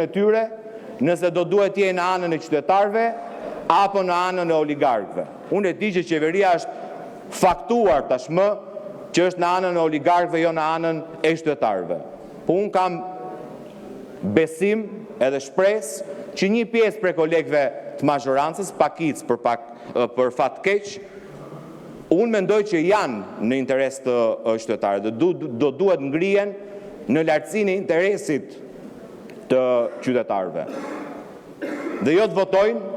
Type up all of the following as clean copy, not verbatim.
e tyre nëse do të duhet të jenë në anën e qytetarëve apo në anën e oligarkëve. Unë e di që qeveria është faktuar tashmë që është në anën e oligarkëve, jo në anën e qytetarëve, por unë kam besim dhe shpresë që një pjesë prej kolegëve të mazhorancës, pakicë për fat të keq, unë mendoj që janë në interes të qytetarëve dhe do të duhet të ngrihen në lartësinë e interesit të qytetarëve dhe jo të votojnë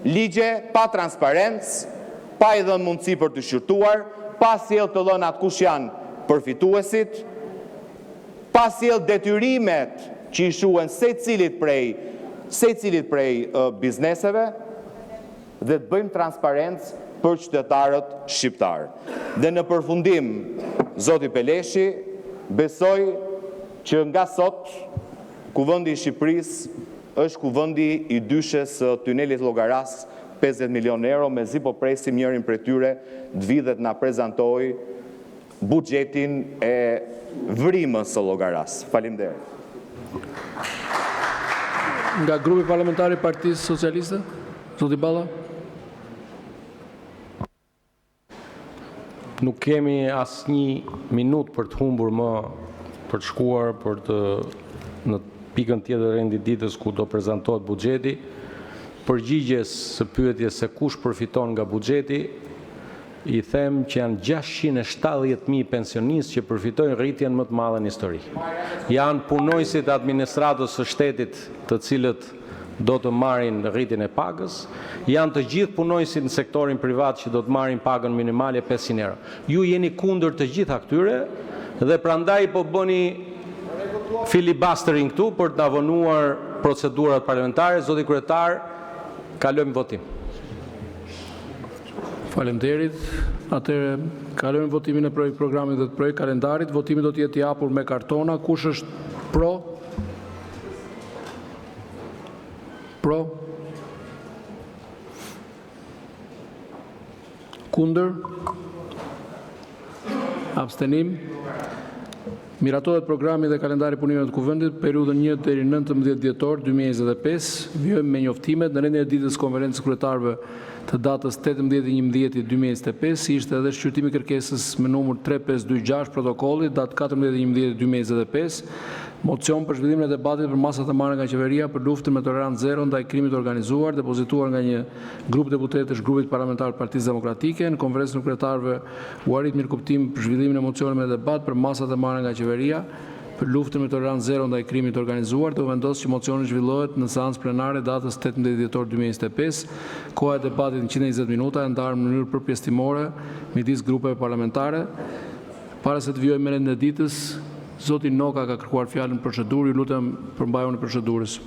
ligje pa transparencë, pa u dhënë mundësi për t'i shqyrtuar, pa sjellë të dhënat se kush janë përfituesit, pa sjellë detyrimet që i shuhen secilit prej bizneseve dhe të bëjmë transparencë për qytetarët shqiptarë. Dhe në përfundim, zoti Peleshi, besoj që nga sot Kuvendi i Shqipërisë është kuvendi i dyshes së tunelit të Llogarasë 50 milionë euro. Mezi po presim njërin prej tyre të vijë dhe të na prezantojë buxhetin e vrimës së Llogarasë. Faleminderit! Nga Grupi Parlamentar i Partisë Socialiste, zoti Balla. Nuk kemi asnjë minutë për të humbur më, për të shkuar në pikën tjetër të rendit të ditës, ku do të prezantohet buxheti. Përgjigjes së pyetjes se kush përfiton nga buxheti, i them që janë 670 mijë pensionistë që përfitojnë rritjen më të madhe në histori; janë punonjësit e administratës së shtetit, të cilët do të marrin rritjen e pagës, janë të gjithë punonjësit në sektorin privat që do të marrin pagën minimale 500 euro. Ju jeni kundër të gjitha këtyre dhe prandaj po bëni filibuster-in këtu, për të na vonuar procedurat parlamentare. Zoti Kryetar, kalojmë në votim. Faleminderit! Atëherë, kalojmë në votimin e projektprogramit dhe të projektkalendarit. Votimi do të jetë i hapur me kartonë. Kush është pro? Kundër? Abstenim? Miratohen programi dhe kalendari i punimeve të Kuvendit për periudhën 1 – 19 dhjetor 2025. Vijojmë me njoftimet. Në rendin e ditës së Konferencës së Kryetarëve të datës 18.11.2025 ishte edhe shqyrtimi i kërkesës me nr. 3526 Prot, datë 14.11.2025, “Mocion për zhvillimin e debatit për masat e marra nga qeveria për luftën me tolerancë zero ndaj krimit të organizuar”, depozituar nga një grup deputetësh të Grupit Parlamentar të Partisë Demokratike. Në Konferencën e Kryetarëve u arrit mirëkuptim për zhvillimin e mocionit me debat “Për masat e marra nga qeveria për luftën me tolerancë zero ndaj krimit të organizuar” dhe u vendos që mocioni të zhvillohet në seancën plenare të datës 18 dhjetor 2025. Koha e debatit 120 minuta, e ndarë në mënyrë përpjesëtimore midis grupeve parlamentare. Para se të vijojmë me rendin e ditës, zoti Noka ka kërkuar fjalën për procedurë. Ju lutem, përmbajuni procedurës!